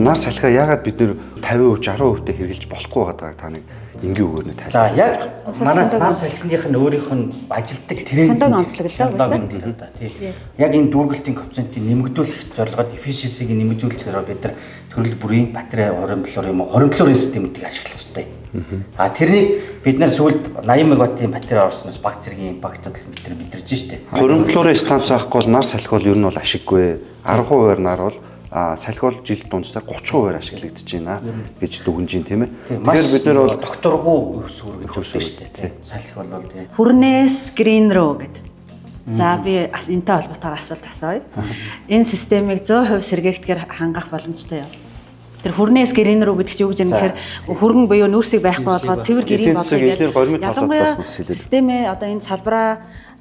Нар салхиа яагаад бид нэр 50%, 60% тээ хэрэглэж болохгүй байгааг та нэг энгийн үгээр нь За тайлбар. яг манай нар салхиных нь өөрийнх нь ажилтдаг тренд Технологи онцлог л да, технологи дээр одоо тий. Яг энэ дүүргэлтийн коэффициентийг нэмэгдүүлэх зорилгоор efficiency-г нэмэгдүүлэх зорилгоор бид нар төрөл бүрийн батарей хуримтлуур юм уу хуримтлуурын системүүдийг ашиглах ёстой. А тэрнийг бид нар сүүлд 80 мегаваттын батарей орсноос баг зэргийн импактад бид нар мэдэрж штэ. Хуримтлуурын станц авахгүй бол нар салхи бол ер нь бол ашиггүй. 10% нар бол салхи бол жилд дунджаар 30% ашиглагдаж байна гэж дүгнж байна, тийм ээ. Тэгэхээр бид нар бол докторгүй өсвөр гэж байна штэ тий. Салхи бол тий. Хүрнээс green руу гэд. За би энэтэй холбоотойгоор асуулт асууя. Энэ системийг 100% сэргээгдэхээр хангах боломжтой юу? Тэр хүрнээс green рүү гэдэг чинь юу гэж юм гэхээр хүргэн буюу нүүрсийг байхгүй болгоод цэвэр green Эдийн засаг болгоё инженер горимын тооцоо Ялангуяа талаас нь хэлээд. системээ одоо энэ салбараа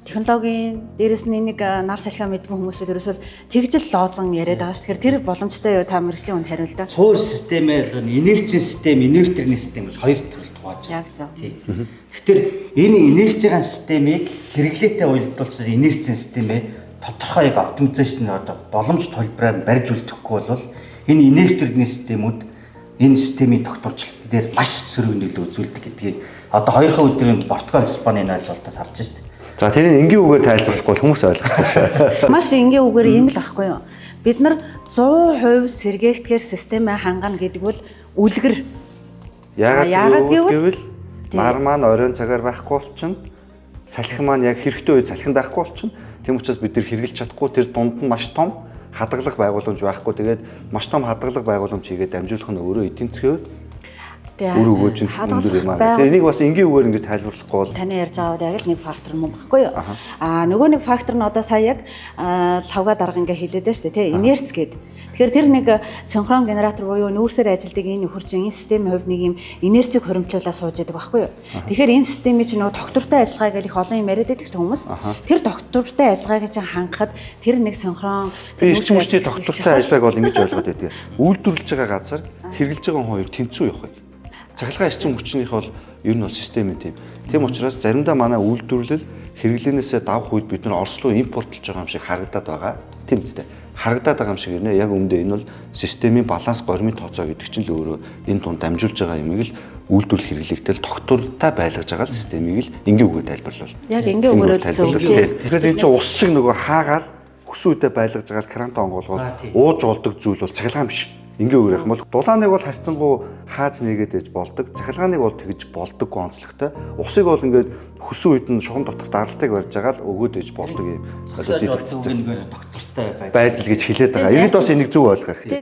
технологийн дээрэс нь энийг нар салхиа мэдгүй хүмүүсүүд ерөөсөө тэгжил лоозон яриад байгаа ш. Тэгэхээр тэр боломжтой юу, та мэргэжлийн хүнд хариул да. Суур системээ л инерцийн систем, инвертерний систем гэж хоёр төрөлд хувааж байгаа. Яг зөв. Тий. Тэгэхээр энэ инерцийн системийг хэрэглээтэй уялдуулсан инерцийн системээ тодорхой яг оптимизашн одоо боломж төлбөрөөр барьж үлдэхгүй бол энэ инвертерний системүүд энэ системийн тогтворчлолт дээр маш сөрөг нөлөө үзүүлдэг гэдгийг одоо хоёрхан өдрийн Португал, Испани нойлсолтоос харж шít. За, тэрийг энгийн үгээр тайлбарлахгүй бол хүмүүс ойлгохгүй шүү. Маш энгийн үгээр ийм л ахгүй юу. Бид нар 100% сэргээгдэхээр системээ хангана гэдэг бол үлгэр. Яагаад Яагаад гэвэл гэвэл нар маань оройн цагаар байхгүй болчихно. Салхи маань яг хэрэгтэй үед салхинд байхгүй болчихно. Тийм учраас бид нар хэрэглэж чадахгүй, тэр дунд нь маш том хадгалах байгууламж байхгүй. Тэгээд маш том хадгалах байгууламж хийгээд дамжуулах нь өөрөө эдийн засгийн хувьд үр өгөөж нь өндөр юм аа. Тэгээд энийг бас энгийн үгээр ингэж тайлбарлахгүй бол Таны ярьж байгаа бол яг л нэг фактор мөн баггүй юу? Аа, нөгөө нэг фактор нь одоо сая яг лавга дарга ингээ хэлээд байна шүү дээ, тий. Инерц гээд. Тэгэхээр тэр нэг синхрон генератор буюу нүүрсээр ажилладаг энэ нөхөр чинь энэ системийн хувьд нэг юм инерцийг хуримтлуулаад сууж идэг баггүй юу? Тэгэхээр энэ системийн чинь нөгөө доктортой ажиллагаа гэл их олон юм яриад байдаг шүү дээ хүмүүс. Тэр доктортой ажиллагааг чинь хангахад тэр нэг синхрон би эрчим хүчний доктортой ажиллагааг бол ингэж ойлгоод байдаг. Үйлдвэрлэж байгаа газар хэрэглэж байгаа хүн хоёр тэнцүү явахыг. Цахилгаан эрчим хүчнийх бол ер нь бол систем юм тийм. Тийм учраас заримдаа манай үйлдвэрлэл хэрэглээнээсээ давх үед бид нар Орос руу импортлж байгаа юм шиг харагдаад байгаа. Тийм үстэй. Харагдаад байгаа юм шиг ирнэ. Яг үүндээ энэ бол системийн баланс горимын тооцоо гэдэг чинь л өөрөө энэ дунд дамжуулж байгаа юмыг л үйлдвэрлэл хэрэглэгтэл тогтвортой байлгаж байгаа л системийг л энгийн үгээр тайлбарлавал. Яг энгийн үгээр зөв. Тайлбарлавал. Тэгэхээр энэ чинь ус шиг нөгөө хаагаал хүссэн үедээ байлгаж байгаа л кранта онгоолгоод ууж болдог зүйл бол цахилгаан биш. Энгийн үгээр ярих юм бол дулааныг бол харьцангуй хааз нэгээд ээж болдог. Цахилгааныг бол тэгж болдоггүй онцлогтой. Усыг бол ингээд хүссэн үед нь шугам дотор даралтыг барьж байгаа л өгөөд ээж болдог юм. Зогсоож болдог үг нэг доктортой Байдал гэж хэлээд байгаа. Иргэд бас энийг зөв ойлгох хэрэгтэй.